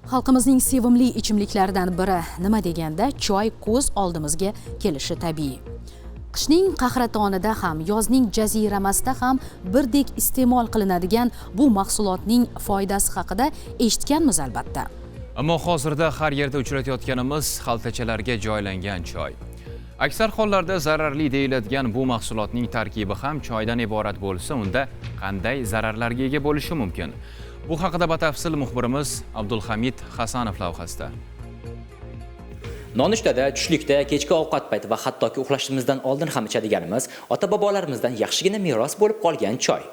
Xalqimizning sevimli ichimliklaridan biri nima deganda choy ko'z oldimizga kelishi tabiiy. Qishning qahratonida ham, yozning jaziramasida ham birdek iste'mol qilinadigan bu mahsulotning foydasi haqida eshitganmiz albatta. Ammo hozirda har yerda uchratayotganimiz xaltachalarga joylangan choy. Aksar hollarda zararli deyiladigan bu mahsulotning tarkibi ham choydan iborat bo'lsa, unda qanday zararlarga ega bo'lishi mumkin? Bu haqida batafsil muxbirimiz Abdulhamid Hasanov lavhasida. Nonushtada, tushlikda, kechki ovqat payti va hattoki uxlashimizdan oldin ham ichadiganimiz ota-bobolarimizdan yaxshigina meros bo'lib qolgan choy.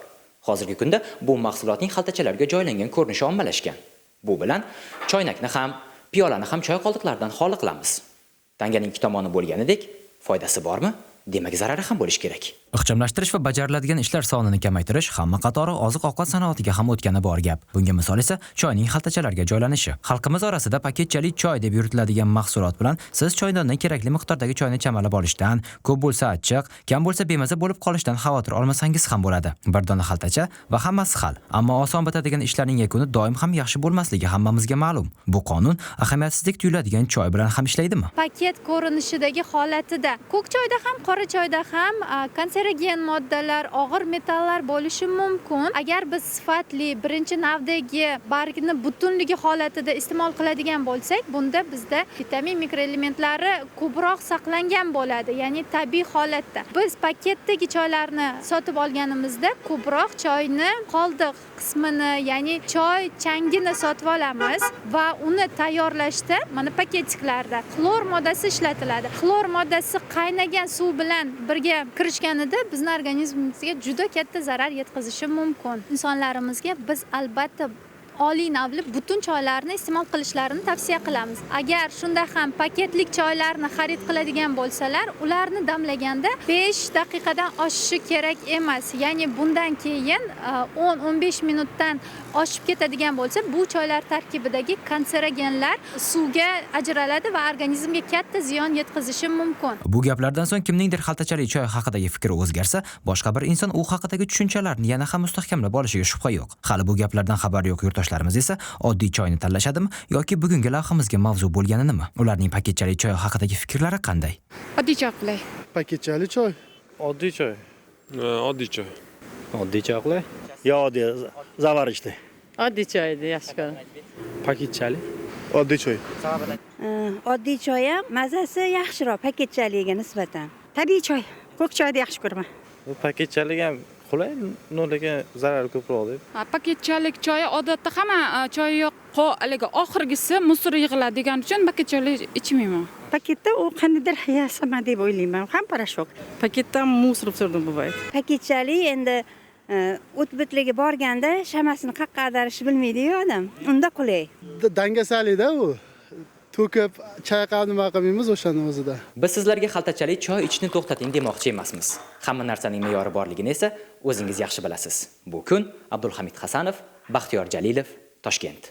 Hozirgi kunda bu mahsulotning xaltachalarga joylangan ko'rinishi ommalashgan. Bu bilan choynakni ham, piyolani ham choy qoldiqlaridan xoli qilamiz. Tanganing ikki tomoni bo'lganidek, foydasi bormi? Demak, zarari ham bo'lishi kerak. Ixchamlashtirish va bajariladigan ishlar sonini kamaytirish hamma qatori oziq-ovqat sanoatiga ham o'tgani bor gap. Bunga misol esa choyning xaltachalarga joylanishi. Xalqimiz orasida paketchali choy deb yuritiladigan mahsulot bilan siz choydondan kerakli miqdordagi choyni chamalab olishdan, ko'p bo'lsa achchiq, kam bo'lsa bemaza bo'lib qolishidan xavotir olmasangiz ham bo'ladi. Bir dona xaltacha va hammasi hal. Ammo oson bitadigan ishlarning yakuni doim ham yaxshi bo'lmasligi hammamizga ma'lum. Bu qonun ahamiyatsizlik tuyuladigan choy bilan ham ishlaydimi? Paket ko'rinishidagi holatida ko'k choyda ham, qora choyda ham kanserogen moddalar, og'ir metallar bo'lishi mumkin. Agar biz sifatli birinchi navdagi bargni butunligi holatida iste'mol qiladigan bo'lsak, bunda bizda vitamin, mikroelementlari ko'proq saqlangan bo'ladi, ya'ni tabiiy holatda. Biz paketdagi choylarni sotib olganimizda ko'proq choyni qoldiq qismini, ya'ni choy changini sotib olamiz va uni tayyorlashda mana paketiklarda xlor moddasi ishlatiladi. Xlor moddasi qaynagan suv bilan birga kirishganida bizni organizmimizga juda katta zarar yetkazishi mumkin. Insonlarimizga biz albatta oliy navli butun choylarni iste'mol qilishlarini tavsiya qilamiz. Agar shunda ham paketlik choylarni xarid qiladigan bo'lsalar, ularni damlaganda 5 daqiqadan oshishi kerak emas. Ya'ni bundan keyin 10-15 minutdan oshib ketadigan bo'lsa, bu choylar tarkibidagi kanserogenlar suvga ajraladi va organizmga katta ziyon yetkazishi mumkin. Bu gaplardan so'ng kimningdir xaltachali choy haqidagi fikri o'zgarsa, boshqa bir inson u haqidagi tushunchalarni yana ham mustahkamlab olishiga shubha yo'q. Hali bu gaplardan xabari yo'q yurtdoshlarimiz esa oddiy choyni tanlashadimi yoki bugungi lavhamizga mavzu bo'lganinimi? Ularning paketchali choy haqidagi fikrlari qanday? Oddiy choy qulay. Paketchali choy. Oddiy choy. Oddiy choy. Oddiy choy qulay. Yo, oddiy заварочный. Oddiy choyni yaxshi ko'raman. Paketchali. Oddiy choy. Oddiy choy ham mazasi yaxshiroq paketchaligiga nisbatan. Tabiiy choy, ko'k choyni yaxshi ko'raman. Bu paketchalik ham qulay, lekin zarari ko'proq deb. Paketchalik choyi odatda hamma choy yo'q, haligi oxirgisi мусор yig'iladi degani uchun paketchalik ichmayman. Paketda u qandaydir yasama deb o'ylayman, ham порошок. Paketda мусор все равно бывает. Paketchalik endi o't bitligi borganda shamasini qayerqa ag'darishni bilmaydi-yu odam. Unda qulay. Dangasalikda u. To'kib, chayqab nima qilmaymiz o'shani o'zida. Biz sizlarga xaltachali choy ichishni to'xtating demoqchi emasmiz. Hamma narsaning me'yori borligini esa o'zingiz yaxshi bilasiz. Bu kun Abdulhamid Hasanov, Baxtiyor Jalilov, Toshkent.